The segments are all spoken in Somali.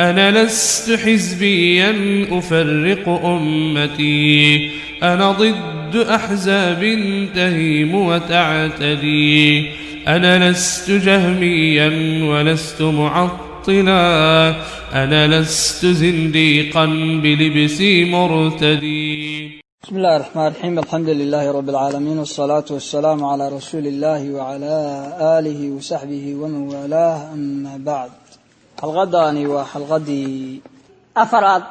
أنا لست حزبيا أفرق أمتي، أنا ضد أحزاب تهيم وتعتدي. أنا لست جهميا ولست معطلا، أنا لست زنديقا بلبسي مرتدي. بسم الله الرحمن الرحيم، الحمد لله رب العالمين، والصلاة والسلام على رسول الله وعلى آله وصحبه ومن والاه، أما بعد. Xalqadani waa xalqadii afaraad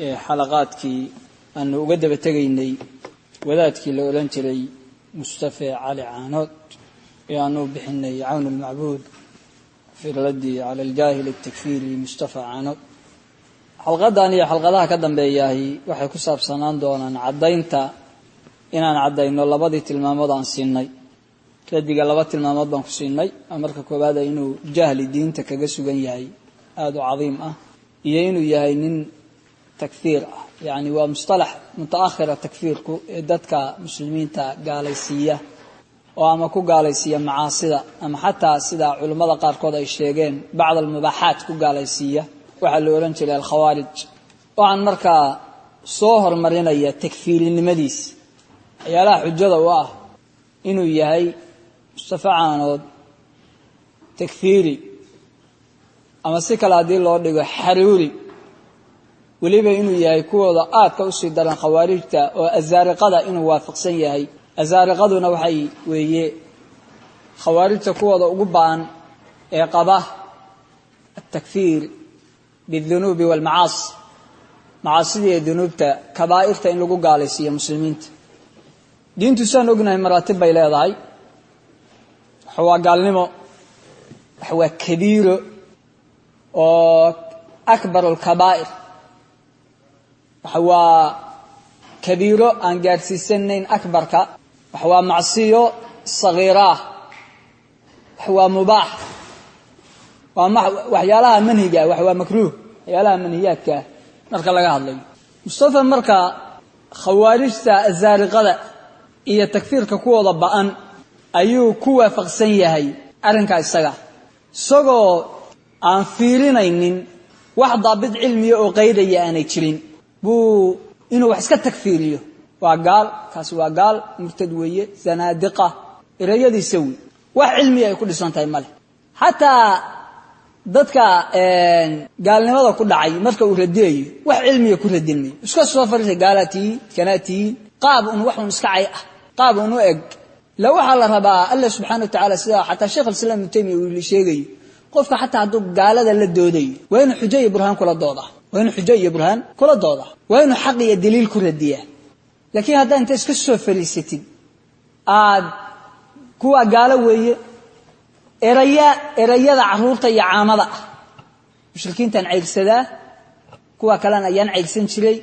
ee xalaqaadkii aanu uga daba tegaynay wadaadkii la odhan jiray Mustafe Cali Caanood ee aanu bixinay Cawn almacbuud fi raddi cala aljaahil altakfiiri Mustafa Caanood. Xalqadan iyo xalqadaha ka dambeeyahi waxay ku saabsanaan doonaan caddaynta inaan caddayno labadii tilmaamood aan siinay radiga. Laba tilmaamood baan ku siinay. Marka koowaada, inuu jahli diinta kaga sugan yahay aada u cadiim ah, iyo inuu yahay nin takfiir ah, yacni waa mustalax mutaakhira takfiirku ee dadka muslimiinta gaalaysiiya oo ama ku gaalaysiiya macaasida ama xataa sida culimmada qaarkood ay sheegeen bacd almubaaxaat ku gaalaysiiya, waxaa la odhan jiray alkhawaarij. Waxaan markaa soo horumarinaya takfiirinimadiis, waxyaalaha xujada u ah inuu yahay Mustafa Caanood takfiiri, ama si kale haddii loo dhigo xaruuri, weliba inuu yahay kuwooda aadka usii daran khawaarijta oo asaariqada inuu waafaqsan yahay. Asaariqaduna waxay weeye khawaarijta kuwooda ugu ba'an ee qaba altakfiir biاdunuubi waalmacaasi, macaasida iyo dunuubta kabaa'irta in lagu gaalaysiiyo muslimiinta. Diintu saan ognahay maraatib bay leedahay. Waxa waa gaalnimo, waxa waa kabiiro oo akbar alkabaa'ir, waxa waa kabiiro aan gaadhsiisanayn akbarka, waxa waa macsiyo sagiiraah, waxa waa mubaax, waa waxyaalaha manhiga, wax waa makruuh, waxyaalaha manhiyaadkaah marka laga hadlayo. Mustafa marka khawaarijta asaariqada iyo takfiirka kuwooda ba'an ayuu ku waafaqsan yahay arrinkaa isaga, isagoo aan fiirinaynin wax daabit cilmiya oo qaydaya aanay jirin buu inuu wax iska takfiiriyo. Waa gaal kaasi, waa gaal murtad weeye, zanaadiqa, ereyadiisa wey, wax cilmiya ay ku dhisan tahay male. Xataa dadka gaalnimada ku dhacay marka uu radiyayo wax cilmiya ku radin mayo, iska soo fariisay gaalaa tihiin, kanaa tihiin, qaab un wax un iska cay ah, qaab un u eg. La waxaa la rabaa Alla subxana wa tacala, sida xataa Sheikh alislaam Ibnu Taymiya uu sheegayo, qofka xataa hadduu gaalada la doodayo waa inuu xujo iyo burhaan kula doodaa, waa inuu xujo iyo burhaan kula doodaa, waa inuu xaq iyo daliil ku radiyaa. Laakiin haddaa inta iska soo fariisatid aad kuwaa gaalo weeye, eraya erayada carruurta iyo caamada ah, mushrikiintaan cayrsadaa, kuwa kalena ayaan cayrsan jiray,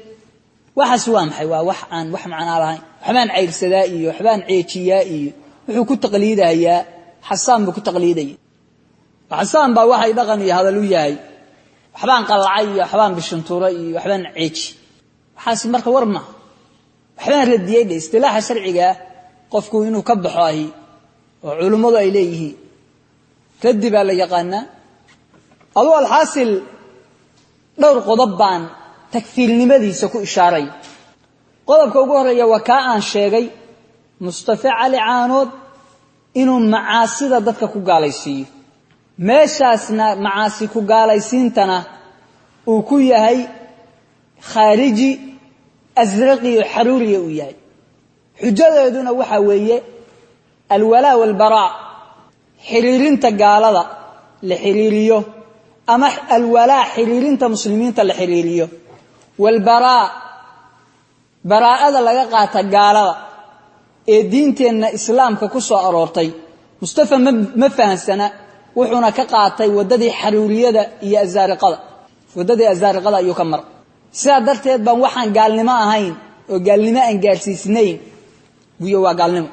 waxaas waa maxay? Waa wax aan wax macnaa lahayn. Waxbaan cayrsadaa iyo waxbaan ceejiyaa iyo wuxuu ku taqliidayaa Xasaan buu ku taqliidaya. Xasaan baa waxay dhaqan iyo hadal u yahay waxbaan qallacay iyo waxbaan bishintuuray iyo waxbaan ceeji. Waxaas marka war maaha. Waxbaan radiyey dhe istilaaxa sharcigaa qofku inuu ka baxo ahi oo culummadu ay leeyihiin raddi baa la yaqaanaa. Aduu alxaasil dhowr qodob baan takfiirnimadiisa ku ishaaray. Qodobka ugu horreeya waa kaa aan sheegay, Mustafe Cali Caanood inuu macaasida dadka ku gaalaysiiyo, meeshaasna macaasi ku gaalaysiintana uu ku yahay khaariji asraqi oo xaruuriya uu yahay. Xujadeeduna waxaa weeye alwalaa walbaraa, xiriirinta gaalada la xiriiriyo ama alwalaa xiriirinta muslimiinta la xiriiriyo, walbaraa baraa'ada laga qaata gaalada ee diinteenna islaamka ku soo aroortay. Mustafa ma fahansana, wuxuuna ka qaatay waddadii xaruuriyada iyo asaariqada, waddadii asaariqada ayuu ka maray. Sidaa darteed baan waxaan gaalnimo ahayn oo gaalnimo aan gaadhsiisnayn buyo waa gaalnimo.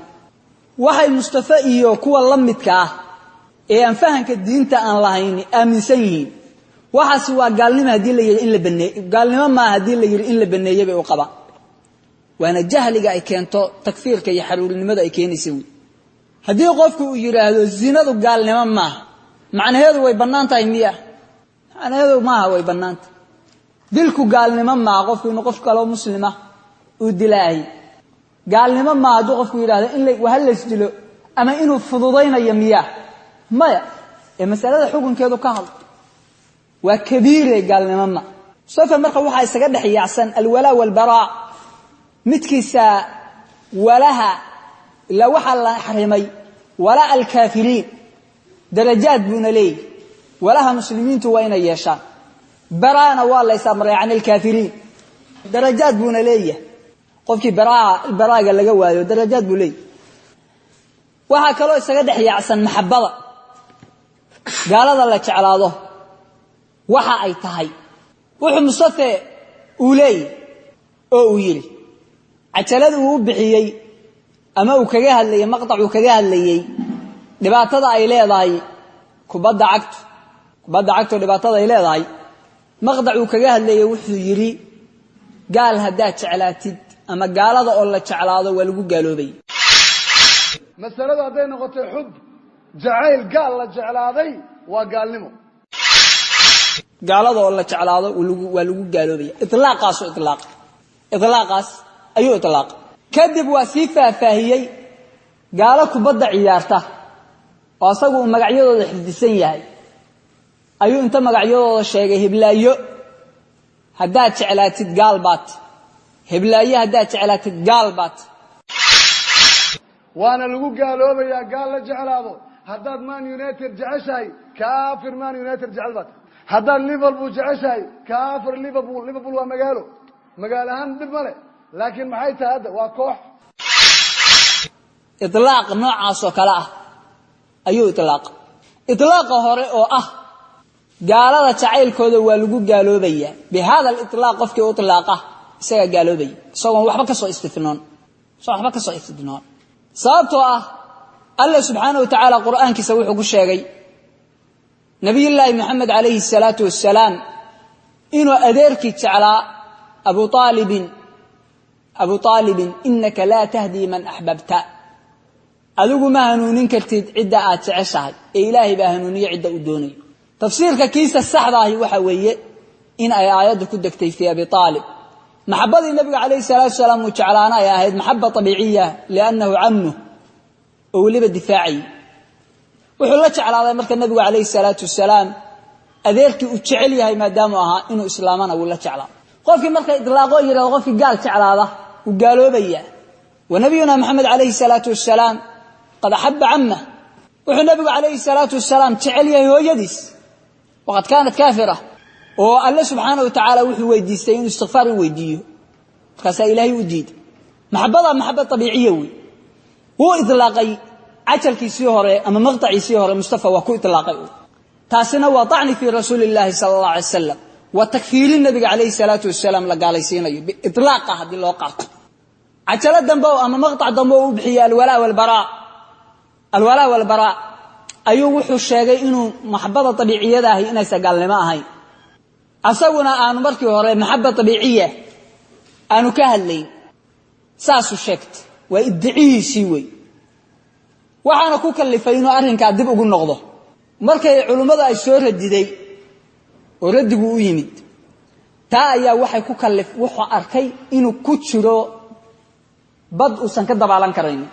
Waxay Mustafe iyo kuwa la midka ah ee aan fahanka diinta aan lahayn aaminsan yihiin waxaasi waa gaalnimo haddii la yidhi in la baneey, gaalnimo maaha haddii la yidhi in la baneeyey bay u qabaan. Waana jahliga ay keento takfiirka iyo xaruurinimada ay keenaysa wey. Haddii qofku uu yidhaahdo zinadu gaalnimo maaha, macnaheedu way bannaan tahay miya? Macnaheedu maaha way bannaanta. Dilku gaalnimo maaha, qofku inuu qof kaloo muslima uu dilaahay gaalnimo maaha. Hadduu qofku yidhahdo in ha laysdilo ama inuu fududaynayo miyaa, maya. Ee masalada xukunkeedu ka hadlo waa kabiire, gaalnimo ma. Mustafa marka waxaa isaga dhex yaacsan alwalaa walbaraa, midkiisa walaha ilaa waxaa la xarimay walaa alkaafiriin, darajaad buuna leeyahy. Walaha muslimiintu waa inay yeeshaan, baraana waa lays amray can alkaafiriin, darajaad buuna leeyahay. Qofkii baraaga laga waayo darajaad buu leeyahay. Waxaa kaloo isaga dhex yaacsan maxabada gaalada la jeclaado waxa ay tahay. Wuxuu Mustafe uu leeyahy oo uu yidhi cajalada uu u bixiyey ama uu kaga hadlayey, maqtac uu kaga hadlayey dhibaatada ay leedahay kubadda cagtu, kubadda cagtu dhibaatada ay leedahay, maqtac uu kaga hadlayey wuxuu yidhi gaal haddaad jeclaatid ama gaalada oo la jeclaado waa lagu gaaloobay. Masaladu hadday noqotay xub jacayl gaal la jeclaaday waa gaalnimo. Gaalada oo la jeclaado waa lagu gaaloobaya. Ilaaqaasu ilaaqa, ilaaqaas ayuu ilaaqa. Kadib waa sii faahfaahiyey gaalo kubadda ciyaarta oo asagu uu magacyadooda xifdisan yahay ayuu inta magacyadooda sheegay, hiblaayo haddaad jeclaatid gaal baat, hiblaayo haddaad jeclaatid gaal baat. Waana lagu gaaloobayaa gaal la jeclaado. Haddaad Man United jeceshahay, kaafir Man United jecel baat. Haddaad Liverpool jeceshahay, kaafir Liverpool. Liverpool waa magaalo, magaalo ahaan dhib ma leh, laakiin maxay tahay hadda waa koox. Ilaaq noocaas oo kale ah ayuu ilaaqa. Ilaaqa hore oo ah gaalada jacaylkooda waa lagu gaaloobayaa, bi hada aliطlaaq qofkii u ilaaqa isagaa gaaloobaya, isagoon waxba kasoo istinoon, isagoon waxba kasoo istinoon. Sababtoo ah alla subxaanahu wa tacaala qur'aankiisa wuxuu ku sheegay nabiyullaahi Maxamed calayhi salaatu wasalaam inuu adeerkii jeclaa Abu Aalibin. Abu Aalibin, inaka laa tahdii man axbabta, adigu ma hanuunin kartid cidda aad jeceshahay ee Ilaahay baa hanuuniye cidda uu doonayo. Tafsiirka kiisa saxda ahi waxa weeye in ay aayaddu ku degtay fii Abi Aalib. Maxabadii nabiga calayhi salaatu wasalaam uu jeclaana ay ahayd maxaba abiiciya, liannahu cammuh, oo weliba difaacayay. Wuxuu la jeclaaday marka nabigu calayhi salaatu wasalaam adeerkii uu jecel yahay maadaamuu ahaa inuu islaamana wuu la jeclaa. Qofkii marka idlaaqoo yidhahdo qofkii gaal jeclaada wuu gaaloobayaa, wa nabiyuna Maxamed calayhi salaatu wasalaam qad axaba cammah. Wuxuu nabigu calayhi salaatu wasalaam jecel yahay hooyadiis waqad kaanat kaafira, oo alle subxaana wa tacaala wuxuu weydiistay inuu istikfaar u weydiiyo, markaasaa Ilaahay u diiday. Maxabada maxaba abiiciya wey. Wuu ilaaqay cajalkiisii hore ama maqtaciisii hore Mustafa waa ku ilaaqay. Taasina waa طacni fii rasuuli illaahi sala allah alay wasalam, waa takfiirin nabiga calayhi salaatu wasalaam la gaalaysiinayo biilaaqa haddii loo qaato. Cajalo dambe ama maqtac dambe oo u bixiyey alwalaa walbaraa, alwalaa walbaraa ayuu wuxuu sheegay inuu maxabada abiiciyada ahi inaysa gaalnimo ahayn, asaguna aanu markii hore maxaba abiiciya aanu ka hadlayn. Saasuu sheegtay, waa idicihiisii wey. Waxaana ku kalifay inuu arrinkaa dib ugu noqdo markay culummadu ay soo radiday oo radigu u yimid, taa ayaa waxay ku kalif, wuxuu arkay inuu ku jiro bad uusan ka dabaalan karaynin.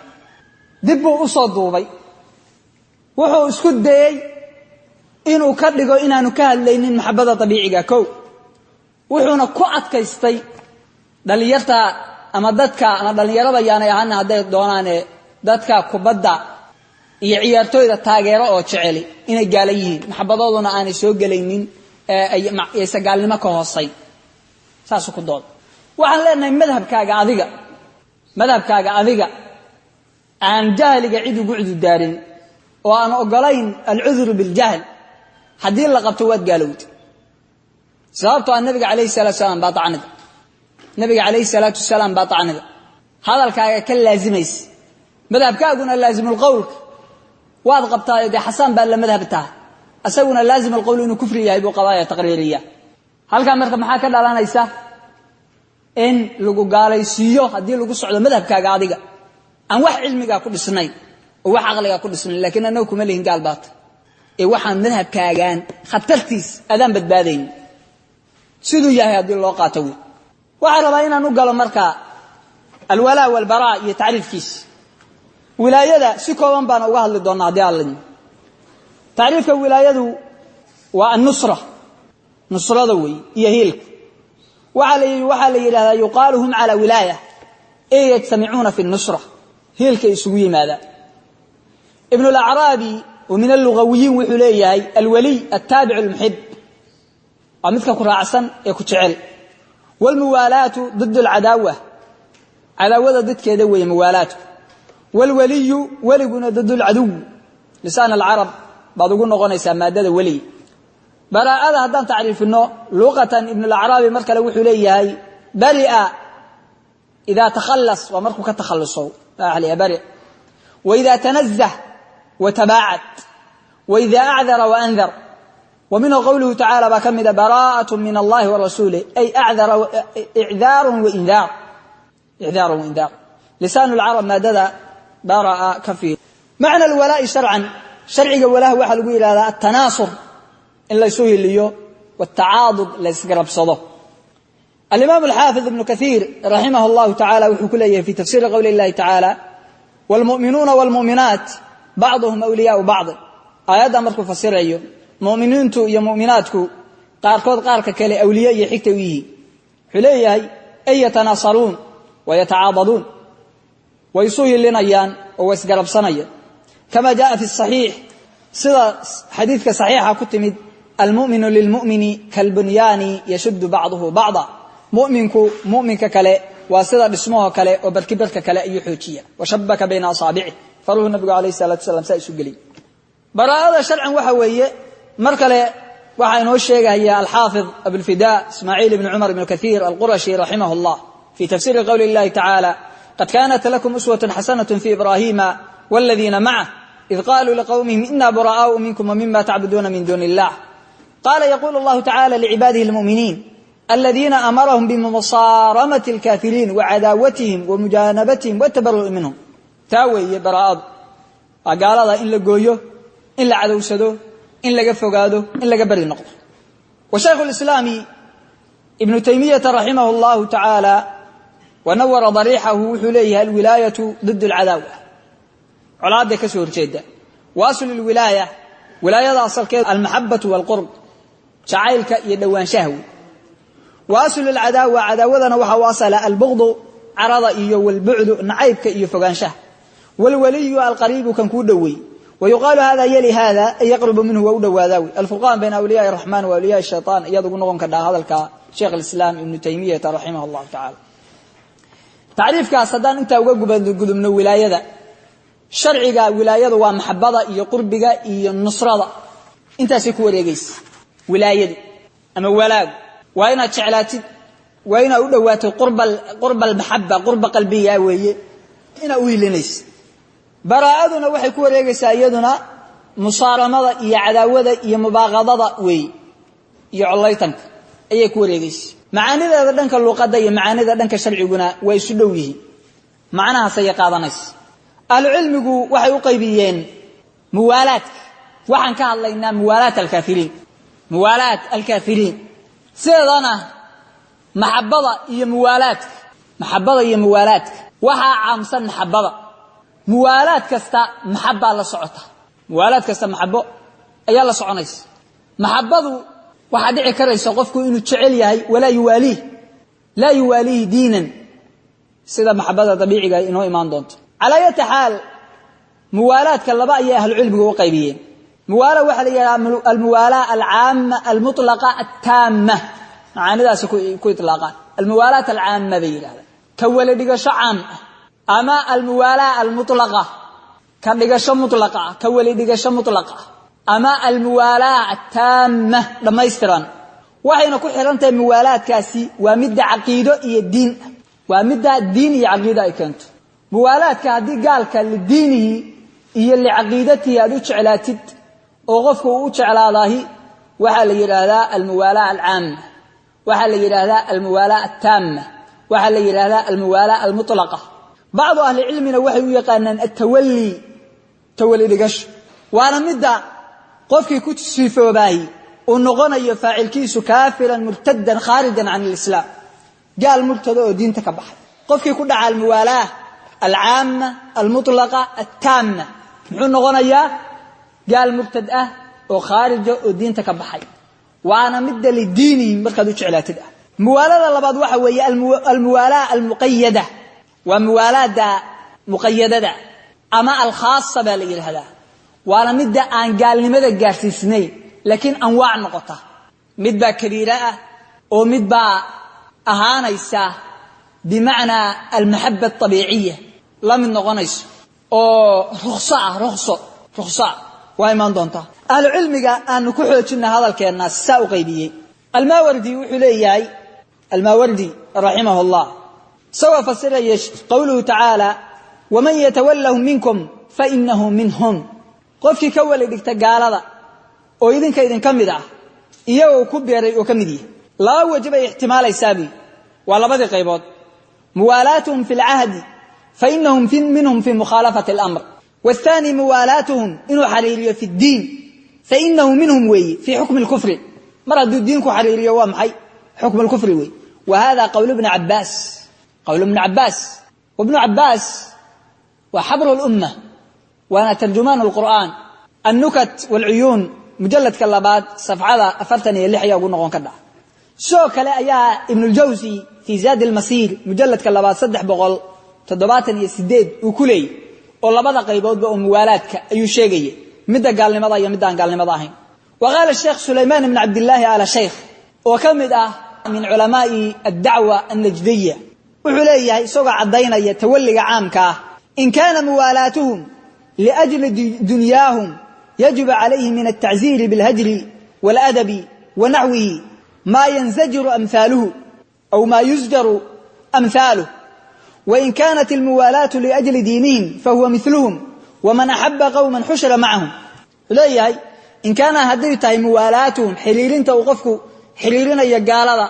Dib buu u soo duubay, wuxuu isku dayey inuu ka dhigo inaanu ka hadlaynin maxabada dabiiciga kow. Wuxuuna ku adkaystay dhalinyarta ama dadka ama dhallinyarada yaanay ahaana hadday doonaane dadka kubadda iyo ciyaartooyda taageero oo jeceli inay gaala yihiin, maxabadooduna aanay soo gelaynin, aysa gaalnimo ka hoosay. Saasuu ku dooda. Waxaan leenahay madhabkaaga adiga, madhabkaaga adiga aan jahliga cid ugu cudurdaarin oo aan ogolayn alcudru biljahl, haddii la qabto waad gaalowda. Sababtoo ah nabiga calayhi salatu salaam baa tacnida, nabiga calayhi salaatu wasalaam baa tacnida hadalkaaga ka laazimaysa. Madhabkaaguna laazimulqowlka waad qabtaayo, dee Xasaan baa la madhab taha, isaguna laazim alqowl inuu kufri yahay buu qabaaya taqriiriya. Halkaa marka maxaa ka dhalanaysa? In lagu gaalaysiiyo haddii lagu socdo madhabkaaga adiga aan wax cilmigaa ku dhisnayn oo wax caqligaa ku dhisnayn. Lakiin annagu kuma lihin gaal baata. Ee waxaan madhabkaagaan khatartiis adaan badbaadayn siduu yahay haddii loo qaato wey. Waxaan rabaa inaan u galo marka alwalaa walbaraa iyo tacriifkiis. Wilaayada si kooban baan uga hadli doonaa haddii aan lidno. Tacriifka wilaayadu waa annusra, nusrada wey iyo hiilka. Waxaa la yidhahdaa yuqaalu hum calaa wilaaya ey yajtamicuuna fi nusra, hiilkay isugu yimaadaan. Ibn alacraabi oo min allugawiyiin wuxuu leeyahay alwaliy altaabic almuxib, waa midka ku raacsan ee ku jecel. Waalmuwaalaatu did alcadaawa, cadaawada didkeeda weeye muwaalaatku. Waalwaliyu weliguna did alcaduw, lisaan alcarab baad ugu noqonaysaa maadada weliy. Baraa'ada haddaan tacriifino luqatan, ibn alacraabi mar kale wuxuu leeyahay baria idaa takhallas, waa markuu ka takhalluso bari, wa idaa tanazah wa tabaacad, wa idaa acdara wa andar. Wa minhu qowluhu tacala baa ka mida baraa'atu min allahi wa rasuulih, ay acdara icdaarun wa indaar, icdaarun wa indaar. Lisaan alcarab maadada bara'a ka fiir. Macna alwalaa'i sharcan, sharciga walaha waxaa lagu yidhahdaa altanaasur, in laysu hiliyo, watacaadud, laysgarabsado. Alimaam alxaafid ibnu kaiir raximah llahu tacala wuxuu ku leeyahay fi tafsiiri qowli illahi tacaala waalmu'minuuna waalmu'minaat bacduhum awliyaau bacd. Aayadda markuu fasirayo mu'miniintu iyo mu'minaadku qaarkood qaarka kale awliye iyo xigta u yihiin, wuxuu leeyahay ay yatanaasaruun wa yatacaadaduun, way isu hilinayaan oo way isgarabsanayaan. Kama jaaa fi saxiix, sida xadiidka saxiixa ku timid, almu'minu lilmu'mini kalbunyaani yashuddu bacduhu bacda, mu'minku mu'minka kale waa sida dhismahoo kale oo barki barka kale ayuu xoojiya. Washabaka bayna asaabicih, faruhu nabigu alayhi salatu wasalaam saa isu geliy. Baraa'ada sharcan waxa weeye, mar kale waxaa inoo sheegaya alxaafid abulfidaa ismaaciil ibni cumar ibnu kaiir alqurashi raximah llah fi tafsiiri qowli illahi tacaala qad kaanat lakum uswatun xasanat fi ibraahiima waladiina macah id qaluu liqowmihim ina bura'aau minkum wmima tacbuduuna min duuni illah. Qaala yaqulu allahu tacala licibaadihi almu'miniin aladiina amarahum bimusaaramati alkaafiriin wacadaawatihim wamujaanabatihim watabaru'i minhum. Taa weeye baraa'adu, waa gaalada in la gooyo, in la cadowsado, in laga fogaado, in laga beri noqdo. Wa shaykhu lislaami ibnu taymiyata raximah llahu tacaala wanawara dariixahu wuxuu leeyahay alwilaayatu did alcadaawa, colaaday ka soo horjeeda. Wa aslu lwilaaya, wilaayada asalkeed almaxabatu waalqurb, jacaylka iyo dhowaanshaha wey. Wa aslu alcadaawa, cadaawadana waxaa u asala albuqdu, carada iyo walbucdu, nacaybka iyo fogaanshaha. Waalwaliyu alqariibu, kan kuu dhoweey. Wa yuqaalu hada yali hada ay yaqrubu minhu, waa u dhowaadaa wey. Alfurqaan bayna awliyaai araxmaan wa awliyaai shaytaan iyaad ugu noqon kardhaa hadalka sheekh alislaam ibnu taymiyata raximah allahu tacala. Tacriifkaas haddaan intaa uga gudubno wilaayada sharciga, wilaayadu waa maxabada iyo qurbiga iyo nusrada, intaasay ku wareegaysa wilaayadu ama walaagu. Waa inaad jeclaatid, waa inaad u dhowaatid qurba almaxaba, qurba qalbiya weeye, inaad u hilinaysid. Baraa'aduna waxay ku wareegaysaa iyaduna musaaramada iyo cadaawada iyo mubaaqadada weeye iyo collaytanka ayay ku wareegaysa. Macaanideeda dhanka luqadda iyo macaanida dhanka sharciguna waa isu dhow yihiin, macnahaas ayay qaadanaysa. Ahlucilmigu waxay u qaybiyeen muwaalaadka. Waxaan ka hadlaynaa muwaalaat alkaafiriin, muwaalaat alkaafiriin sideedana maxabada iyo muwaalaadka, maxabada iyo muwaalaadka waxaa caamsan maxabada. Muwaalaad kasta maxabbaa la socota, muwaalaad kasta maxabo ayaa la soconaysa. Maxabadu waxaa dhici karaysa qofku inuu jecel yahay walaa yuwaaliih, laa yuwaaliihi diinan, sida maxabada dabiiciga inoo imaan doonto. Calaa ayati xaal muwaalaadka laba ayay ahlucilmigu u qaybiyeen. Muwaala waxaa la yidhaha almuwaalaa alcaama almutlaqa attaama, macaanidaasi ku itlaaqaan. Almuwaalaat alcaama bay yidhahdaan, ka weli dhigasho caam ah, ama almuwaalaa almutlaqa, ka dhigasho mutlaqa ah, ka weli dhigasho mutlaqa ah, ama almuwaalaa attaama dhammaystiran. Waxayna ku xiran tahay muwaalaadkaasi waa midda caqiido iyo diin ah, waa midda diin iyo caqiido ay keento. Muwaalaadka haddii gaalka lidiinihi iyo licaqiidatihi aad u jeclaatid oo qofku uu u jeclaadaahi, waxaa la yidhaahdaa almuwaalaa alcaama, waxaa la yidhaahdaa almuwaalaa attaama, waxaa la yidhaahdaa almuwaalaa almutlaqa. Bacdu ahlicilmina waxay u yaqaanaan atawali, tawali dhigasho, waana midda Qofkii ku sifoobaahi uu noqonayo faacilkiisu kaafiran murtadan khaarijan can alislaam, gaal murtada oo diinta ka baxay. Qofkii ku dhaca almuwaalaah alcaama almutlaqa attaama muxuu noqonayaa? Gaal murtad ah oo khaarija oo diinta ka baxay, waana midda lidiinihim markaad u jeclaatid ah. Muwaalada labaad waxa weeye almuwaalaa almuqayada, waa muwaalaada muqayadada ama alkhaasa baa la yidhaahdaa, waana midda aan gaalnimada gaarsiisnayn laakiin anwaac noqota. Mid baa kabiira ah oo mid baa ahaanaysa bimacnaa almaxaba alطabiiciya la mid noqonayso oo rukhso ah, rukhso rukhso ah waa imaan doontaa. Ahlu cilmiga aanu ku xoojina hadalkeenna saa u qaybiyey. Almaawardi wuxuu leeyahay, Almaawardi raximah llah, isagoo fasiraya qowluhu tacaala waman yatawallahum minkum fainahu minhum, qofkii ka wali dhigta gaalada oo idinka idinka mid ah iyagoo ku beeray oo ka mid yihi. Laba waji bay ixtimaalaysaa buy, waa labadii qaybood. Muwaalaatuhum fi lcahdi fainahum minhum fi mukhaalafati alamr, wathani muwaalaatuhum inuu xariiriyo fi ddiin fainahu minhum weeye fii xukmi lkufri. Mar hadduu diinku xariiriyo waa maxay? Xukm lkufri wey. Wa hada qowlu bni cabaas, qowlu bni cabaas, wabnu cabaas waa xabru lumma waana tarjumaan lqur'aan. Annukat walcuyuun mujaladka labaad safcada 46 ayaa ugu noqon ka dhaca. Sidoo kale ayaa Ibnuljawsi fii Zaadi almasiir mujaladka labaad 378 uu ku leeyay, oo labada qayboodba oo muwaalaadka ayuu sheegaya, midda gaalnimada iyo midda aan gaalnimada ahayn. Wa qaala Sheekh Sulaymaan ibn Cabdillaahi ala Shaykh oo ka mid ah min culamaai addacwa annajdiya wuxuu leeyahay isagoo caddaynaya tawalliga caamka ah, in kaana muwaalaatuhum liajli dunyaahum yajibu calayhi min altacziiri bilhajri waaladabi wa naxwihi maa yanzajiru amhaaluhu aw maa yusjaru amhaaluh, wain kaanat almuwaalaatu liajli diinihim fahuwa miluhum, waman axaba qowman xushira macahum. Wuxuu leeyahay in kaana hadday tahay muwaalaatuhum xiriirinta uu qofku xiriirinayo gaalada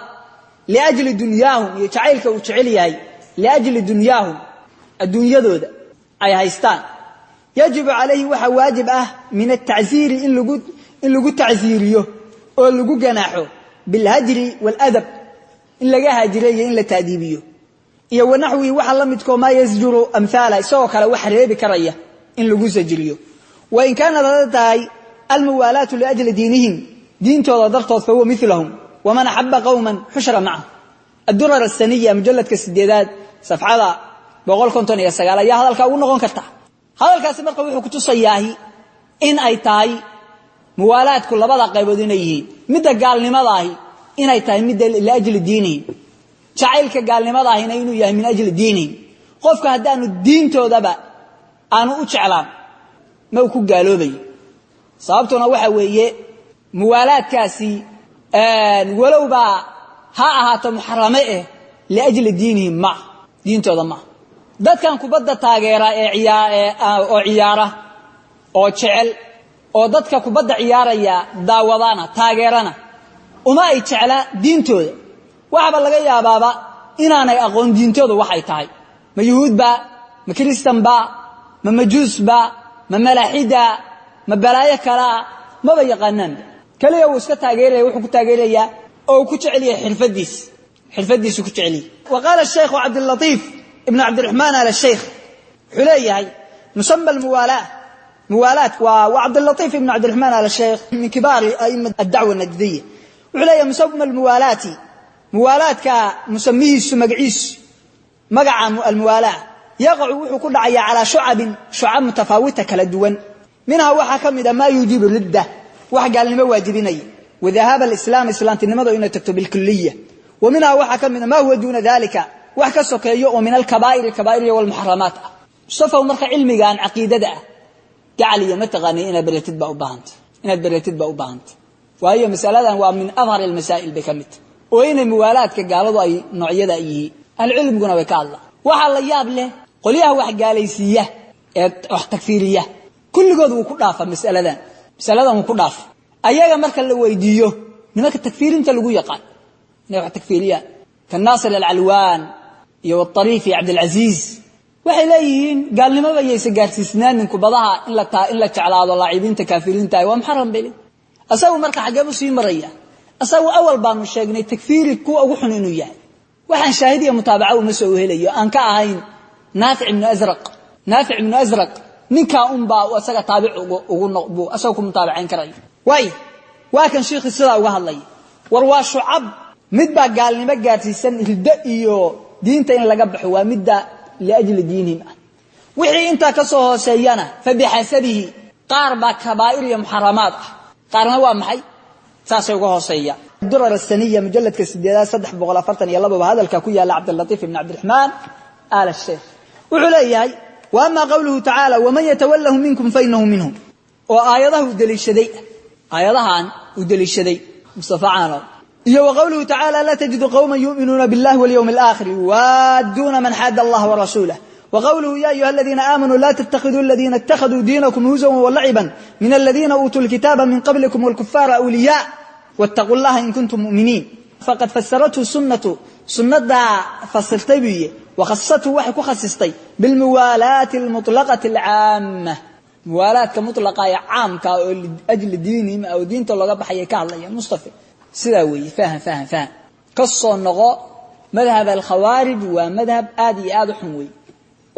liajli dunyaahum iyo jacaylka uu jecel yahay liajli dunyaahum adduunyadooda ay haystaan, yajibu calayhi waxaa waajib ah min altacziiri in lagu tacziiriyo oo lagu ganaaxo bilhajri waaladab, in laga haajiro iyo in la taadiibiyo iyo wanaxwihi waxa la midkoo maa yasjuru amhaala, isagoo kale wax reebi karaya in lagu sajriyo. Wain kaanad hadday tahay almuwaalaatu liajli diinihim diintooda dartood fahuwa milahum, waman axaba qowman xushra macahu. Addurar asaniya mujaladka 8aad safxada 159 ayaa hadalkaa ugu noqon karta. Hadalkaasi marka wuxuu kutusayaahi in ay tahay muwaalaadku labada qaybood inay yihiin, midda gaalnimadaahi inay tahay midda liajli diinihim, jacaylka gaalnimadaahina inuu yahay min ajli diinihim. Qofka haddaanu diintoodaba aanu u jeclaan ma uu ku gaaloobayo. Sababtuna waxa weeye muwaalaadkaasi walowbaa ha ahaato muxarame eh liajli diinihim ma diintooda maaha. Dadkan kubadda taageera ee oo ciyaara oo jecel oo dadka kubadda ciyaaraya daawadana taageerana uma ay jecla diintooda, waxaaba laga yaabaaba inaanay aqoon diintooda waxay tahay. Ma yuhuudba, ma kiristanba, ma majuusba, ma malaaxida, ma balaayo kalaa, maba yaqaanaanba. Keliya wuu iska taageeraya, wuxuu ku taageerayaa oo uu ku jecel yahay xirfadiis, xirfadiisu ku jecel yahay. Wa qaala Shaykhu Cabdilatiif ibnu Cabdiraxmaan al Shaykh wuxuu leeyahay musama almuwaalaa, muwaalaat waa Cabdilatiif ibnu Cabdiraxmaan al Shaykh min kibaari aima addacwa najdiya, wuxuu leeyahay musama almuwaalaati, muwaalaadka musamihiisu magaciisu magaca almuwaalaa yaqacu wuxuu ku dhacayaa calaa shucabin shucab mutafaawita kala duwan. Minhaa waxaa ka mid a maa yuujibu ridda, wax gaalnimo waajibinaya, wadahaaba alislaam islaamtinimadu inay tagto bilkuliya. Wa minhaa waxaa ka mid a maa huwa duuna dalika, wax ka sokeeyo oo min alkabaa'iri kabaa'iriya walmuxaramaat ah. Mustafaw marka cilmigan caqiidada ah gacaliya ma taqaanay inaad baratid baa u baahanta, inaad baratid baa u baahanta, waayo masaladan waa min adhar almasaa'il bay ka mid tahay, oo inay muwaalaadka gaaladu ay noocyada yihiin ahlucilmiguna way ka hadlaan. Waxaa la yaab leh qolyaha wax gaalaysiiya ee wax tagfiiriya kulligood wuu ku dhaafa masaladan, masaladan wuu ku dhaafa. Ayaga marka la weydiiyo nimanka takfiirinta lagu yaqaan inay wax takfiiriyaan ka Naasir Alcalwaan iyo Waariifi Cabdilcasiis Waxay leeyihiin gaalnimada yaysa gaarsiisnaanin kubadaha in la in la jeclaado laacibiinta kaafiriinta waa muxaram bay leeyihin. Asagu marka xaggee buu sii maraya? Asagu awal baanu sheegnay takfiiri kuwa ugu xun inuu yahay. Waxaan shaahid iyo mutaabaca uma soo helayo aan ka ahayn Naafic ibnu Azraq. Naafic ibnu Azraq ninkaa unbaa asaga taabic ugu buu asaga ku mutaabacayn karaya. Waay, waa kan shiikhi sidaa uga hadlaya. War waa shucab, mid baa gaalnimo gaarsiisan, riddo iyo diinta in laga baxo, waa midda liajli diinihim ah. Wixii intaa ka soo hooseeyana fa bixasabihi, qaar baa kabaa'ir iyo muxaramaad ah, qaarna waa maxay, saasay uga hooseeya. Durar asaniya, mujalladka 8aad, 342 ba hadalka ku yaalla. Cabdilatiif ibn Cabdiraxmaan Aal Sheekh wuxuu leeyahay: wa ama qowluhu tacaala waman yatawalahu minkum fainahu minhum, oo aayadaha uu deliishaday, aayadahan uu deliishaday Mustafa Caano, iyo wa qowluhu tacaala laa tajidu qowman yu'minuuna billahi walyawmi alaakhir yuwaadduuna man xaada allaha warasuulah, وqwluhu ya ayuha aladiina aamanuu la تتkhiduu aladiina اtakhaduu diinakum huzwan walaciba min aladiina uutuu lkitaaba min qablikum wاlkufaara أwliyaa wاtaquu llaha in kuntum mu'miniin, faqad fasarathu sunnatu, sunnadaa fasirtay buu yihi, wakhasathu, waxay ku khasistay bilmuwaalaati almuطlaqati alcaama, muwaalaadka mutlaqa ee caamka oo liajli diinihim oo diinta looga baxayay ka hadlaya. Mustafa, sidaa weeye. Fahan, fahan, fahan. Ka soo noqo madhab alkhawaarij, waa madhab aad iyo aad u xun wey,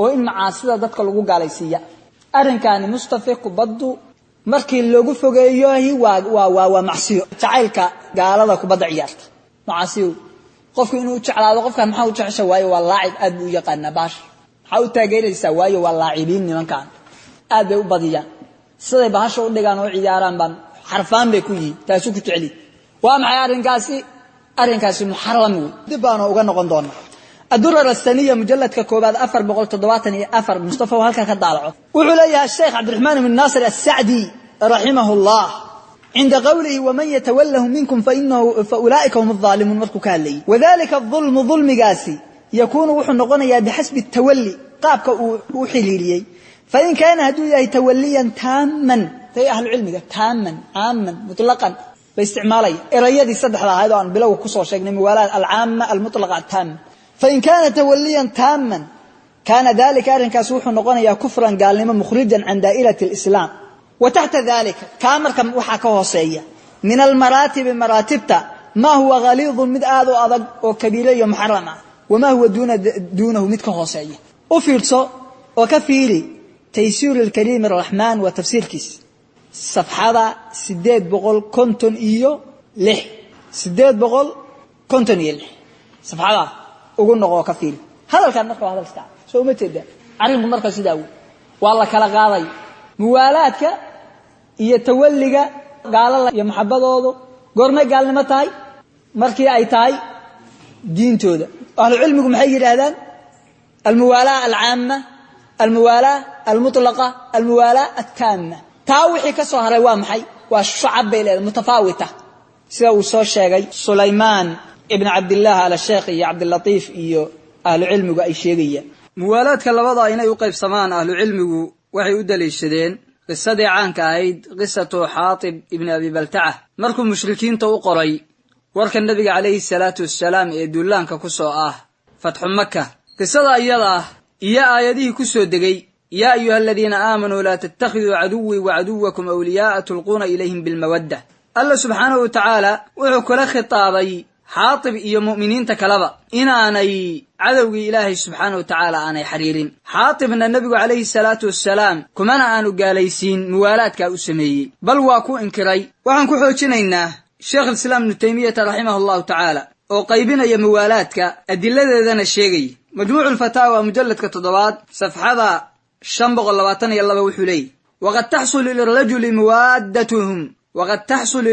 oo in macaasida dadka lagu gaalaysiiya. Arrinkaani, Mustafe, kubaddu markii loogu fogeeyohi waa macsiyo. Jacaylka gaalada kubadda ciyaarta macaasiyo. Qofku inuu jeclaado qofkan, maxaa u jecesha? Waayo waa laacib, aad buu u yaqaanaa baasha. Maxaa u taageeraysaa? Waayo waa laacibiin, nimankan aad bay u badiyaan, siday bahasha u dhigaan oo ciyaaraan baan xarfaan bay ku yihiin, taasuu ku jeceli. Waa maxay arrinkaasi? Arrinkaasi muxaram wey, dib baanu uga noqon doonaa. Adurar asaniya, mujalladka 1aad, 474, Mustafa halkaa ka daalaco. Wuxuu leeyahay Sheekh Cabdiraxmaan ibn Naasir Asacdi raximah llah, cinda qowlihi waman yatawalahu minkum faulaa'ika hum aalimuun, markuu ka hadlayay, wadalika aulmu, dulmigaasi yakuunu, wuxuu noqonayaa bixasbi tawali, qaabka uu u xiriiriyey. Fain kaana, hadduu yahay tawaliyan taaman, tay ahlucilmiga taaman, caaman, mutlaqan bay isticmaalaya, erayadii saddexda ahayd oo aan bilowga kusoo sheegnay, muwaalaat alcaama, almutlaqa, ataama. Fain kaana tawaliyan taaman, kaana dalika, arrinkaas wuxuu noqonayaa kufran, gaalnimo, mukhrijan can daa'irati alislaam. Wa taxta dalika, kaa marka waxaa ka hooseeya min almaraatibi, maraatibta, maa huwa haliidun, mid aad u adag oo kabiire iyo muxaram ah, wamaa huwa duunahu, mid ka hooseeya. U fiirso oo ka fiiri Taysiir Alkariim Araxmaan, waa tafsiirkiis, safxada 856, 856 safxadaa ugu noqo oo ka fiiri hadalkan. Marka waa hadal iska soo uma jeeda arrinku. Marka sidaa wey, waa la kala qaaday muwaalaadka iyo tawalliga gaalada iyo maxabadoodu. Goormay gaalnimo tahay? Markii ay tahay diintooda. Ahlucilmigu maxay yidhaahdaan? Almuwaalaa alcaama, almuwaalaa almutlaqa, almuwaalaa attaama. Taa wixii ka soo haray waa maxay? Waa shucab bay leedahay mutafaawita, sida uu soo sheegay Sulaymaan ibn Cabdillaah Al Sheekh iyo Cabdilatiif iyo ahlucilmigu ay sheegayaan. Muwaalaadka labada inay u qaybsamaan ahlucilmigu waxay u daliishadeen qisadii caanka ahayd, qisatu Xaatib ibni Abi Baltaca, markuu mushrikiinta u qoray warka Nebiga calayhi salaatu wassalaam ee duulaanka ku soo ah fatxu Maka. Qisada iyada ah iyo aayadihii ku soo degay: yaa ayuha aladiina aamanuu laa tattakhiduu caduwii wa caduwakum awliyaa'a tulquuna ilayhim bilmawadda. Alla subxaanahu wa tacaala wuxuu kula khitaabay Xaatib iyo mu'miniinta kaleba inaanay cadowgii Ilaahay subxaana wa tacaala aanay xiriirin. Xaatibna Nebigu calayhi salaatu wassalaam kumana aanu gaalaysiin muwaalaadkaa u sameeyey, bal waa ku inkiray. Waxaan ku xoojinaynaa Sheekh Alislaam Ibnu Taymiyata raximahu allahu tacaala oo qaybinaya muwaalaadka, adiladeedana sheegaya. Majmuucu Lfataawa, mujalladka 7aad, safxada 522, wuxuu leeyahy: waqad taxsulu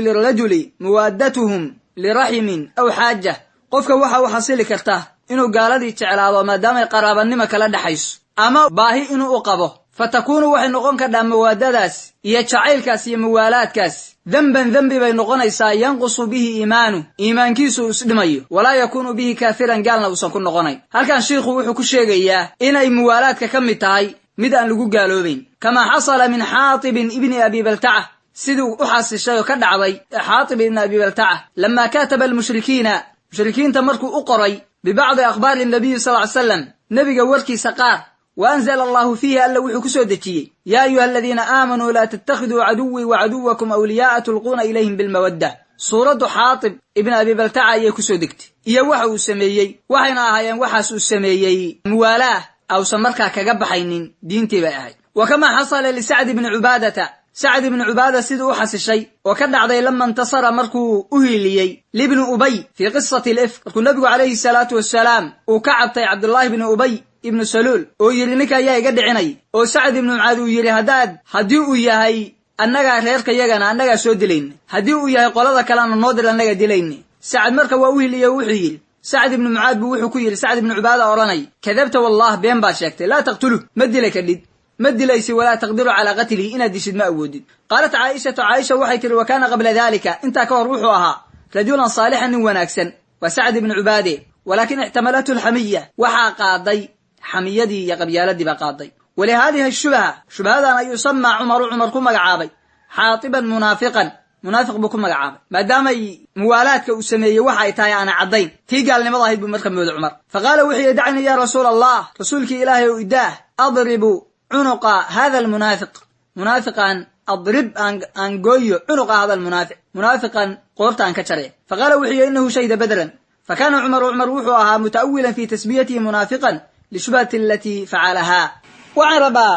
lirajuli muwaaddatuhum liraximin aw xaaja. Qofka waxa u xasili karta inuu gaaladii jeclaado maadaamay qaraabanimo kala dhexayso ama baahi inuu u qabo. Fa takuunu, waxay noqon kardhaa mawaadadaas iyo jacaylkaas iyo muwaalaadkaas demban, dembi bay noqonaysaa, yanqusu bihi iimaanu, iimaankiisu isdhimayo, walaa yakuunu bihi kaafiran, gaalna uusan ku noqonayn. Halkan shiikhu wuxuu ku sheegayaa inay muwaalaadka ka mid tahay mid aan lagu gaaloobayn, kamaa xasala min Xaatibin ibni Abi Baltaca, siduu u xasishay oo ka dhacday Xaatib ibni Abi Baltaca, lamaa kataba almushrikiina, mushrikiinta markuu u qoray, bibacdi akhbaari nabiyi sal ly slam, nebiga warkiisa qaar. Wa anzala allahu fiihi, alla wuxuu ku soo dejiyey: "Yaa ayuha aladiina aamanuu laa tattakhiduu caduwii wa caduwakum awliyaaa tulquuna ilayhim bilmawadda." Suuraddu Xaatib ibn Abi Baltaca ayay ku soo degtay iyo waxa uu sameeyey. Waxayna ahaayeen waxaas uu sameeyey muwaalaah ausan markaa kaga baxaynin diintii bay ahayd. Wa kamaa xasala lisacd ibni Cubaadata, Sacd ibni Cubaada siduu u xasishay oo ka dhacday, lama intasara, markuu u hiiliyey, libni Ubay fii qisati alifk, markuu Nebigu calayhi salaatu wasalaam uu ka cabtay Cabdullaahi ibni Ubay ibnu Saluul oo yidhi: "Ninka ayaa iga dhicinay?" Oo Sacd ibnu Mucaad uu yidhi: "Haddaad haddii uu yahay annagaa reerkayagana annagaa soo dilayna, haddii uu yahay qolada kalena noo dir, annagaa dilayna." Sacad marka waa u hiliye. Wuxuu yidhi, Sacd ibnu Mucaad buu wuxuu ku yidhi, Sacd ibnu Cubaada odhanay: "Kadabta wallah, been baad sheegtay. Laa taqtuluh, ma dila kadhid, ma dilaysi, walaa taqdiru calaa qatlihi, inaad dishid ma awoodid." Qaalat Caaishatu, Caaisha waxay tihi: "Wa kaana qabla dalika, intaa ka hor wuxuu ahaa, rajulan saalixan, nin wanaagsan." Waa Sacd ibnu Cubaade. Walaakin ixtamalathu alxamiya, waxaa qaaday xamiyadii iyo qabyaaladii baa qaaday. Walihaadihi shubha, shubhadan ayuu samaa Cumaru, Cumar ku magacaabay, Xaatiban munaafiqan, munaafiq buu ku magacaabay, maadaamay muwaalaadka uu sameeyey waxa ay tahay aana caddayn. Tii gaalnimada ahayd buu marka mooday Cumar. Fa qaala, wuxuu yidhi: "Dacnii yaa rasuula Allah, rasuulkii Ilaahay ow, idaah, adribu cunuqa hada almunaafiq," munaafiqan, adrib, aan gooyo, cunuqa hada almunaafiq, munaafiqan qoorta aan ka jaraya. Fa qaala, wuxuu yidhi: "Innahu shahida Badran." Fa kaana Cumaru, Cumar wuxuu ahaa, muta'awilan fi tasmiyatihi munaafiqan lishubhati alatii facalahaa. Waxaan rabaa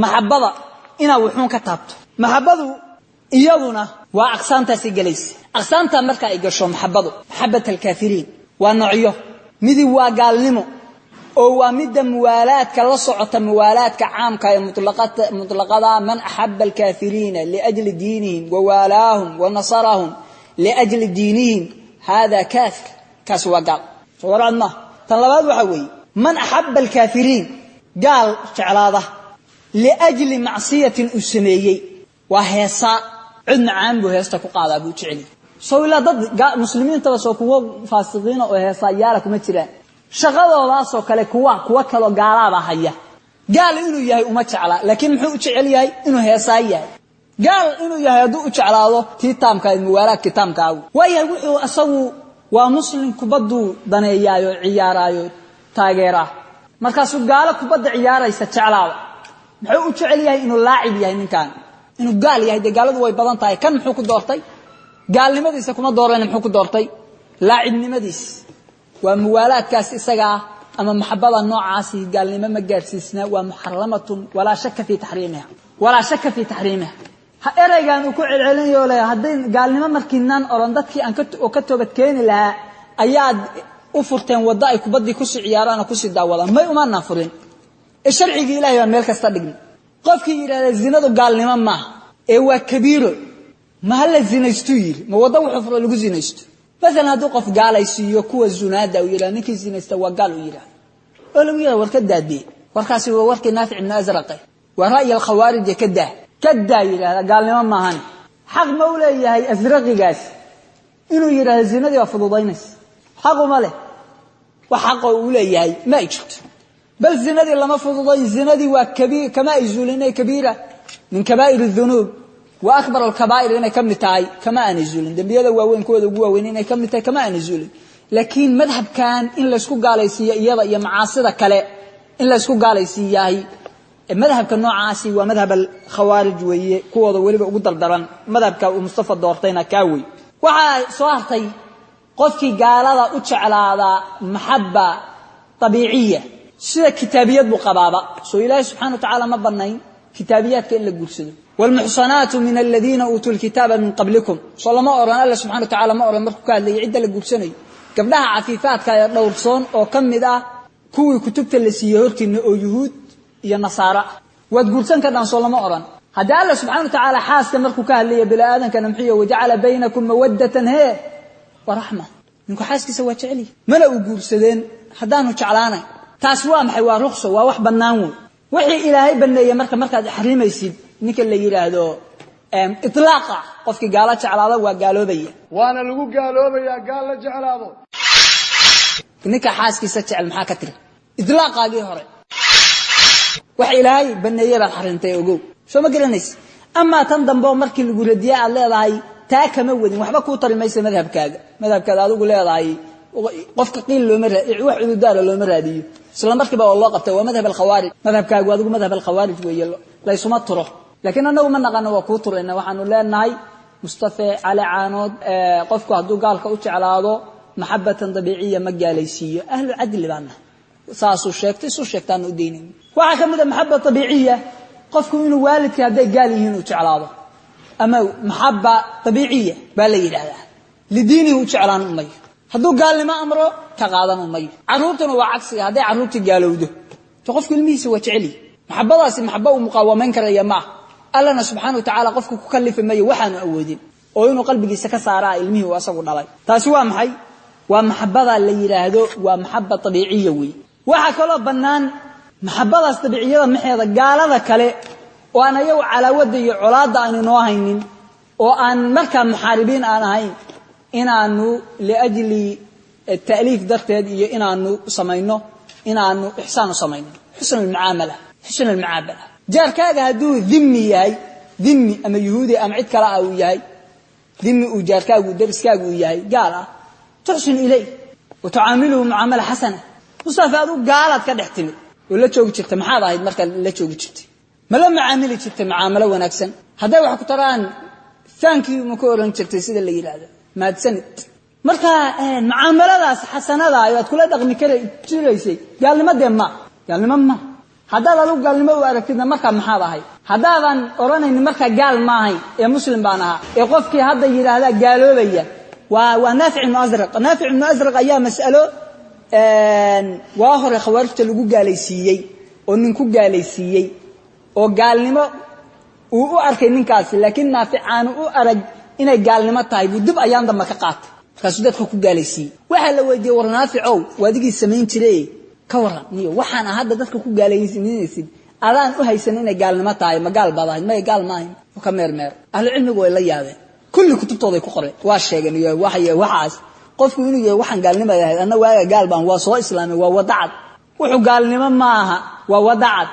maxabada inaad wuxuun ka taabto. Maxabadu iyaduna waa aqsaamtaasi gelaysa. Aqsaamtaa marka ay gasho maxabadu, maxabat alkaafiriin, waa noocyo. Midi waa gaalnimo, oo waa midda muwaalaadka la socota, muwaalaadka caamka ee mutlaqada: man axaba alkaafiriina liajli diinihim wawaalaahum wanasarahum liajli diinihim, hada kaafir, kaasi waa gaal. Soo warcad maaha? Tan labaad waxaa weeye man axaba alkaafiriin, gaal jeclaada, liajli macsiyatin uu sameeyey. Waa heesaa, cod macaan buu heesta ku qaadaa buu jeceliy. Soo ilaa dad muslimiintaba soo kuwo faasiqiina oo heesaayaala kuma jiraan? Shaqadoodaasoo kale kuwa kaloo gaalaabaa haya. Gaal inuu yahay uma jecla, laakiin muxuu u jecel yahay? Inuu heesaa yahay. Gaal inuu yahay hadduu u jeclaado, tii taamka, muwaalaadkii taamkaagu waayahay. Wuxuu asagu waa muslim, kubadduu daneeyaayo, ciyaaraayo, taageeraa. Markaasuu gaalo kubadda ciyaaraysa jeclaada. Muxuu u jecel yahay? Inuu laacib yahay ninkan. Inuu gaal yahay, dee gaaladu way badan tahay. Kan muxuu ku doortay? Gaalnimadiisa kuma dooran. Muxuu ku doortay? Laacibnimadiis. Waa muwaalaadkaas isagaa ama maxabada noocaasi gaalnimo ma gaadhsiisna. Waa muxaramatun, walaa shaka fii taxriimiha, walaa shaka fii taxriimiha. Ha ereygan uu ku celcelinayo le, hadday gaalnimo markiinaan oran dadkii aan oo ka toobad keeni lahaa ayaad u furteen waddo ay kubaddii kusii ciyaaraan oo kusii daawadaan. May, umaanaan furin ee sharcigii Ilahay baan meel kasta dhignay. Qofkii yidhahda zinadu gaalnimo maaha ee waa kabiiro, ma hala zinaystuu yidhi? Ma waddo wuxuu furo lagu zinaysto? Maalan hadduu qof gaalaysiiyo kuwa zunaada, uu yidhahdo ninkii zinaysta waa gaal, uu yidhahdo oo lagu yidhahdo: "War ka daadee, warkaasi waa warkii Naafic ibnu Asraqe, waa ra'yi alkhawaarije, ka daa, ka daa," yidhahda gaalnimo maahane, xaq ma u leeyahay asraqigaas inuu yidhahdo zinadii waa fududaynaysa? Xaquma leh. Wax xaqoo uu leeyahay ma ay jirto. Bal zinadii lama fududayn. Zinadii waa kabiir, kama ay zuulin inay kabiira min kabaa'ir dunuub wa akbar alkabaa'ir inay ka mid tahay, kama aanay zuulin. Dembiyada waaweyn kuwooda ugu waaweyn inay ka mid tahay kama aanay zuulin. Laakiin madhabkan in laysku gaalaysiiyo iyada iyo macaasida kale in laysku gaalaysiiyahay, madhabka noocaasi waa madhab alkhawaarij weeye, kuwooda weliba ugu dardaran. Madhabka uu Mustafa doortayna kaa wey. Waxaa soo hartay qofkii gaalada u jeclaada maxaba abiiciya, sida kitaabiyad buu qabaaba. Soo Ilaahay subxana wa tacaala ma banayn kitaabiyaadka in la guursado? "Wlmuxsanaatu min aladiina uutuu lkitaaba min qablikum," soo lama oran? Alla subxana wa tacala ma oran markuu ka hadlayay cidda la guursanayo gabdhaha cafiifaadka ee dhowrsoon oo ka mid ah kuwii kutubta la siiyey hortiinna oo yuhuud iyo nasaaro ah, waad guursan kardhaan? Soo lama oran? Haddii Alla subxana wa tacaala xaaska markuu ka hadlaya bini aadankana muxuu yihi? "Wajacala baynakum mawaddatan hee wa raxma." Ninku xaaskiisa waa jeceliy, mana uu guursadeen haddaanu jeclaanay. Taas waa maxay? Waa rukso, waa wax bannaan wey, wixii Ilaahay baneeyey. Marka markaad xarimaysid ninka la yidhaahdo itlaaqa, qofkii gaalo jeclaada waa gaaloobaya. Waana lagu gaaloobayaa gaal la jeclaado. Ninka xaaskiisa jecel maxaa ka tiri? Itlaaqaagii hore, wax Ilaahay baneeye baad xarintay, ogow. Soo ma garanaysa? Amaa tan dambe oo markii lagu radiye aad leedahay taa kama wadin, waxba kuu tari maysa madhabkaaga. Madhabkaada adigu leedahay Qofka qiil looma wax cududaara looma raadiyo, isla markiiba waa loo qabta. Waa madhab alkhawaarij, madhabkaagu adigu madhab alkhawaarij weeye, laysuma turo. Laakiin annagu ma naqano, waa kuu turayna. Waxaanu leenahay Mustafe Cali Caanood, qofku hadduu gaalka u jeclaado maxabatan dabiiciya ma gaalaysiiyo. Ahlu cadli baan nahay, saasuu sheegtay, suu sheegtaanu u daynayna. Waxaa ka mid a maxaba dabiiciya qofku inuu waalidka hadday gaal yihiin uu jeclaado, ama maxaba dabiiciya baa la yidhaahdaa. Lidiinihi u jeclaan umayo, hadduu gaalnimo amro ka qaadan umayo. Carruurtuna waa cagsiga, hadday carruurta gaalowdo to qofku ilmihiisa waa jeceliy. Maxabadaasi maxaba uu muqaawamayn karaya maaha. Allana subxaana wa tacaala qofku ku kallifi mayo waxaanu awoodin oo inuu qalbigiisa ka saaraa ilmihii uu asagu dhalay. Taasi waa maxay? Waa maxabada la yidhaahdo waa maxaba dabiiciya wey. Waxaa kaloo bannaan maxabadaas dabiiciyada maxeeda gaalada kale oo aan ayagu calaawadda iyo colaadda aanu noo haynin oo aan markaa muxaaribiin aan ahayn, inaanu liajli ta'liif darteed iyo inaanu samayno, inaanu ixsaan u samayno, xusn almucaamala, xusn almucaamala. Jaarkaaga hadduu dhimmi yahay, dhimmi ama yuhuudi ama cid kale ah uu yahay, dhimmi uu jaarkaagu dariskaagu uu yahay gaal ah, tuxsin ilayh wa tucaamiluhu mucaamala xasana. Mustafa, aduu gaalaad ka dhex timid oo la joogi jirta, maxaad ahayd markaa la joogi jirtay? Ma la macaamili jirtay mucaamalo wanaagsan? Hadday wax ku taraan thank you ma ka oran jirtay, sida la yidhaahdo mahadsanid? Marka mucaamaladaas xasanada aad kula dhaqmi kara jiraysay gaalnimadee ma gaalnimo ma. Haddaad adigu gaalnimo u aragtidna markaa maxaad ahay? Haddaadan odhanaynin markaa gaal ma ahayn ee muslim baan ahaa, ee qofkii hadda yidhaahdaa gaaloobaya waa Naafic ibnu Asraq. Naafic ibnu Asraq ayaa mas'alo waa hore khawaarijta lagu gaalaysiiyey oo nin ku gaalaysiiyey oo gaalnimo uu u arkay ninkaasi, laakiin Naafic aanu u arag inay gaalnimo tahay buu dib ayaan dambe ka qaatay, markaasuu dadka ku gaalaysiiyey. Waxaa la weydiiyey, war Naaficow, waadigii samayn jiray ka warran niyo, waxaan hadda dadka ku gaalaysiinaysid adaan u haysan inay gaalnimo tahay, ma gaal baad ahayd? Maya, gaal ma ahayn. Oo ka meermeer ahlu cilmigu way la yaabeen, kulli kutubtooday ku qoreen, waa sheegeen iyo waxaas qofku inuu yahay waxaan gaalnimo ahayd. Anna waaga gaal baan waa soo islaamay, waa wadacad. Wuxuu gaalnimo maaha, waa wadacad,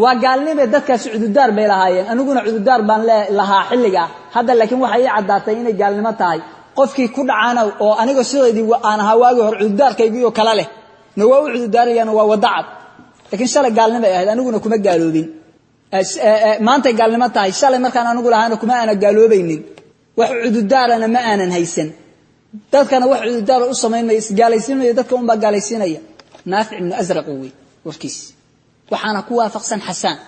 waa gaalnime. Dadkaasi cududaar bay lahaayeen, aniguna cududaar baan lahaa xilligaa hadda, laakiin waxay ii caddaatay inay gaalnimo tahay. Qofkii ku dhacaana oo aniga sidaydii aan ahaa waagii hore cududaarkaygiioo kale leh na waa u cududaarayaan, waa wadacad. Laakiin shalay gaalnimay ahayd, aniguna kuma gaaloobin. Maantay gaalnimo tahay, shalay markaan anigu lahaana kuma aana gaaloobaynin, wax cududaarana ma aanan haysan. Dadkana wax cududaara u samayn maya, isgaalaysiinmaya, dadka unbaa gaalaysiinaya. Naafic ibnu Asraq wey warkiis, waxaana ku waafaqsan Xasaan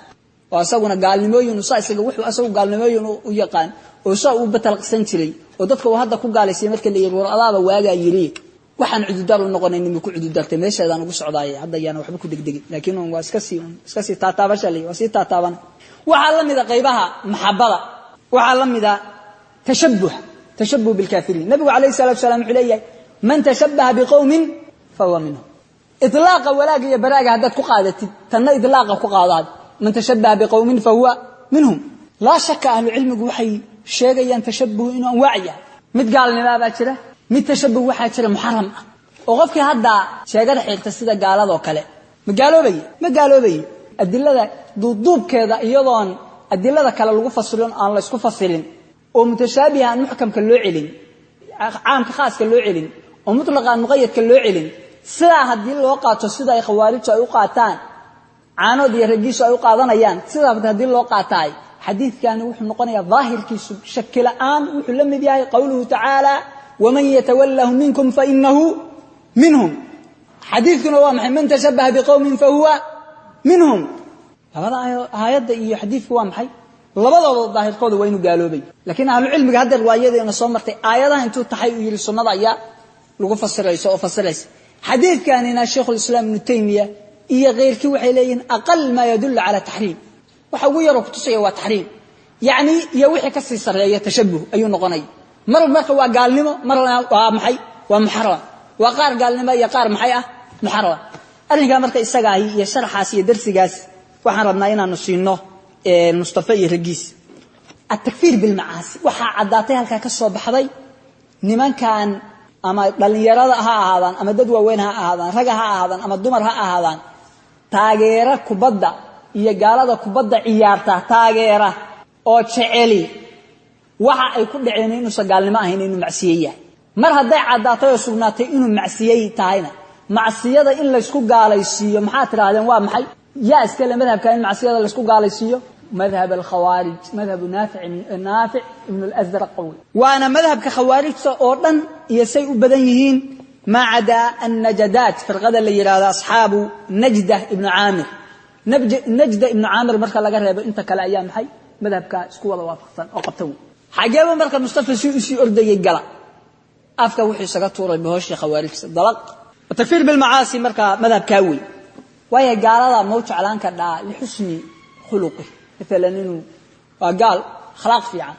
oo asaguna gaalnimooyin saa isaga wuxuu asagu gaalnimooyin u yaqaan oo saa uu batalqsan jiray oo dadka uu hadda ku gaalaysiiyey. Marka la yiri war adaaba waagaa yiri waxaan cududaar u noqonaynin, ma ku cududaartay? Meesheedaan ugu socdaayay hadda yaana waxba ku degdegin, laakiin waa iska sii taataabasha leh, waa sii taataabana. Waxaa la mida qaybaha maxabada, waxaa la mida tashabuh, tashabuh bilkaafiriin. Nabigu calayhi salatu wasalaam wuxuu leeyahay man tashabaha biqowmin fahuwa minhum. Itlaaqa walaaga iyo baraaga haddaad ku qaadatid, tanna itlaaqa ku qaadaad, man tashabaha biqowmin fahuwa minhum. Laa shaka ahlu cilmigu waxay sheegayaan tashabuhu inuu anwaac yahay. Mid gaalnimaa baa jira, mid tashabuh waxaa jira muxaram ah oo qofkii hadda sheegada xigta sida gaaladoo kale ma gaaloobaya, ma gaaloobaya. Adilada duubduubkeeda iyadoon adilada kale lagu fasirin, aan la isku fasirin oo mutashaabiha aan muxkamka loo celin, caamka khaaska loo celin, oo mutlaqa aan muqayadka loo celin, sidaa haddii loo qaato sida ay khawaarijtu ay u qaataan, Caanood iyo raggiisu ay u qaadanayaan, sidaa haddii loo qaataay, xadiidkani wuxuu noqonayaa daahirkiisu shaki la'aan wuxuu la mid yahay qowluhu tacaala waman yatawallahu minkum fainahu minhum. Xadiidkuna waa maxay? Man tashabaha biqowmin fahuwa minhum. Labada aayadda iyo xadiidku waa maxay? Labadooda daahirkooda waa inuu gaaloobay. Laakiin ahlu cilmiga hadda riwaayadeena soo martay aayadaha intuu taxay uu yidhi sunnada ayaa lagu fasirayso oo fasiraysa. Xadiidkanina Sheikhulislaam Ibnu Taymiya iyo keyrkii waxay leeyihiin aqal maa yadullu cala taxriim, waxa ugu yaroo kutusaya waa taxriim, yacni iyo wixii kasii sarreeya tashabuh ayuu noqonaya. Mar marka waa gaalnimo, marna waa maxay? Waa muxaram. Waa qaar gaalnimo iyo qaar maxay ah? Muxaram. Arrinkaa marka isaga ahi iyo sharxaas iyo darsigaas waxaan rabnaa inaanu siino Mustafa iyo raggiis. Atakfiir bilmacaasi waxaa caddaatay halkaa ka soo baxday, nimankan ama dhallinyarada ha ahaadaan ama dad waaweyn ha ahaadaan, raga ha ahaadaan ama dumar ha ahaadaan, taageera kubadda iyo gaalada kubadda ciyaarta taageera oo jeceli, waxa ay ku dhaceen inuusan gaalnimo ahayn, inuu macsiye yahay. Mar hadday caddaatay oo sugnaatay inuu macsiyey tahayna, macsiyada in laysku gaalaysiiyo maxaa tidhahdeen waa maxay? Yaa iskale madhabka in macsiyada laysku gaalaysiiyo? Madhab alkhawaarij, madhabu Naafic ibn Alazraq wey. Waana madhabka khawaarijta oo dhan iyo say u badan yihiin, maa cadaa annajadaat, firqada la yidhaahdo asxaabu Najda ibnu Caamir. Najda ibnu Caamir marka laga reebo, inta kale ayaa maxay madhabka isku wada waafaqsan oo qabta wey. Xageeba marka Mustafa si usii ordayay gala afka wuxuu isaga tuuray bahoshii khawaarijta dalaq takfiir bilmacaasi. Marka madhabkaa wey. Waayo, gaalada mau jeclaan kadhaa lixusni khuluqi? Maalan inuu waa gaal akhlaaq fiican,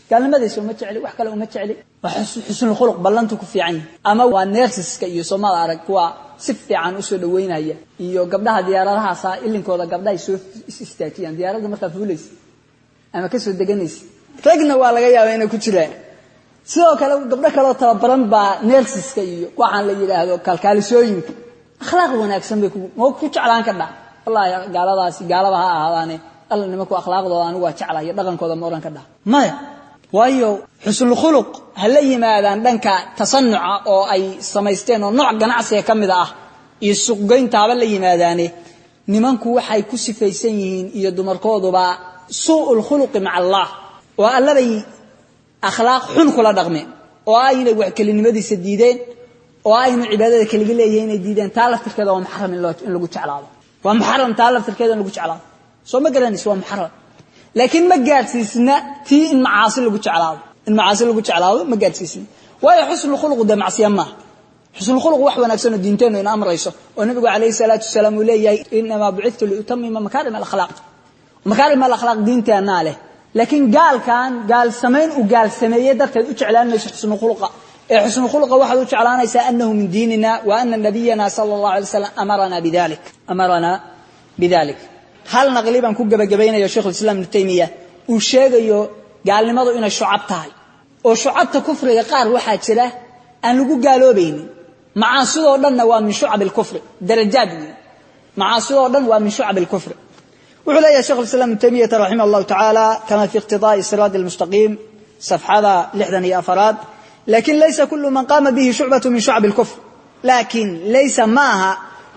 gaalnimadiisa uma jecli, wax kale uma jecli, waa xusnulkhuluq, ballantu ku fiican yahay. Ama waa nurseska iyo soomada arag kuwa si fiican usoo dhaweynaya, iyo gabdhaha diyaaradahaasa ilinkooda gabdhahay soo is istaajiyaan diyaaradda markaa fuulaysa ama kasoo deganaysa. Ragna waa laga yaaba inay ku jiraan sidoo kale gabdho kaleoo tababaran baa nurseska iyo waxaan la yidhaahdo kalkaalisooyinka, akhlaaq wanaagsan bay ma ku jeclaan kadhaa? Wallahi gaaladaasi gaalaba ha ahaadaane, alla nimanku akhlaaqdooda anigu waa jeclahay iyo dhaqankooda, ma odhan ka dhaha maya. Waayo, xusnulkhuluq ha la yimaadaan dhanka tasanuca oo ay samaysteen oo nooc ganacsiga ka mida ah iyo suuqgeynta haba la yimaadaane, nimanku waxay ku sifaysan yihiin iyo dumarkooduba suu'u lkhuluqi maca Allah, oo allabay akhlaaq xun kula dhaqmeen, oo ah inay wax kelinimadiisa diideen, oo ah inuu cibaadada keligi leeyahay inay diideen. Taa laftirkeeda waa muxaram in lagu jeclaado, waa muxaram taa laftirkeeda in lagu jeclaado. Soo ma garanaysa? Waa muxaram, laakiin ma gaadhsiisna tii in macaasi lagu jeclaado. In macaasi lagu jeclaado ma gaadhsiisna. Waayo, xusnu khuluq dee macsiya maaha. Xusnulkhuluq wax wanaagsan oo diinteennu ina amrayso, oo nabigu calayhi salaatu wasalaam uu leeyahay inamaa bucithtu liutamima makaarim alakhlaaq. Makaarim alakhlaaq diinteennaa leh, laakiin gaalkan gaal samayn uu gaal sameeyey darteed u jeclaan mayso xusnukhuluqa. Ee xusnukhuluqa waxaad u jeclaanaysaa anahu min diinina wa ana nabiyana sala allahu alay slam amarana bidalik, amarana bidalik. Hal naqli baan ku gebagabaynayo. Sheikhulislaam Ibnu Taymiya uu sheegayo gaalnimadu inay shucab tahay, oo shucabta kufriga qaar waxaa jira aan lagu gaaloobaynin. Macaasidoo dhanna waa min shucab alkufri, darajaad weey. Macaasidoo dhan waa min shucab alkufri. Wuxuu leeyahay Shekh Islam Ibnu Taymiyata raximah allahu tacaala, kama fi iqtidaa'i siraadi almustaqiim, safxada 64aad: lakin laysa kulu man qaama bihi shucbatu min shucab alkufr. Laakin laysa, maaha,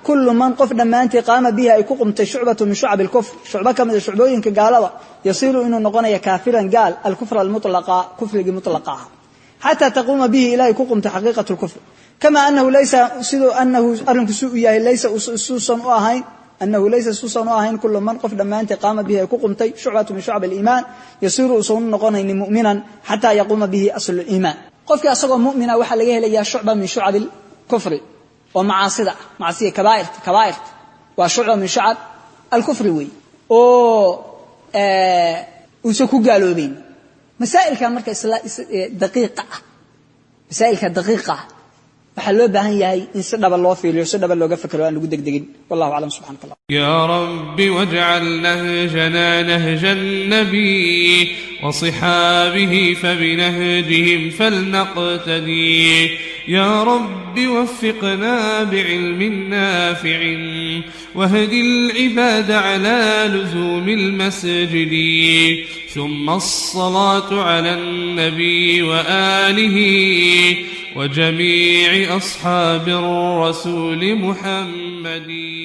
kulu man, qof dhammaantii, qaama bihi, ay ku qumtay, shucbatu min shucab alkufr, shucbo ka mida shucbooyinka gaalada, yasiiru, inuu noqonayo, kaafiran, gaal, alkufra almutlaqa, kufrigii mutlaqa ah, xataa taquuma bihi, ilaahay ku qumtay, xaqiiqat lkufr. Kama anahu laysa, siduu anahu arrinku su u yahay, laysa, suusan u ahayn, anahu laysa, suusan u ahayn, kulu man, qof dhammaantii, qaama bihi, ay ku qumtay, shucbatu min shucab aliimaan, yasiiru, uusan u noqonaynin, mu'minan, xataa yaquuma bihi aslu liimaan. Qofkii asagoo mu'mina waxaa laga helayaa shucba min shucab alkufri oo macaasida ah, macasiya kabaairta. Kabaairta waa shucba min shucab alkufri wey, oo uusan ku gaaloobeyn. Masaa'ilka marka isla daqiiqa ah, masaa'ilka daqiiqa ah waxaa loo baahan yahay in si dhaba loo fiiriyo, si dhaba looga fekero, aan lagu degdegin. Wallahu aclam, subxanak Allah. يا رب واجعل نهجنا نهج النبي وصحابه، فبنهجهم فلنقتدي. يا رب وفقنا بعلم نافع، واهد العباد على لزوم المسجد. ثم الصلاة على النبي وآله وجميع أصحاب الرسول محمد.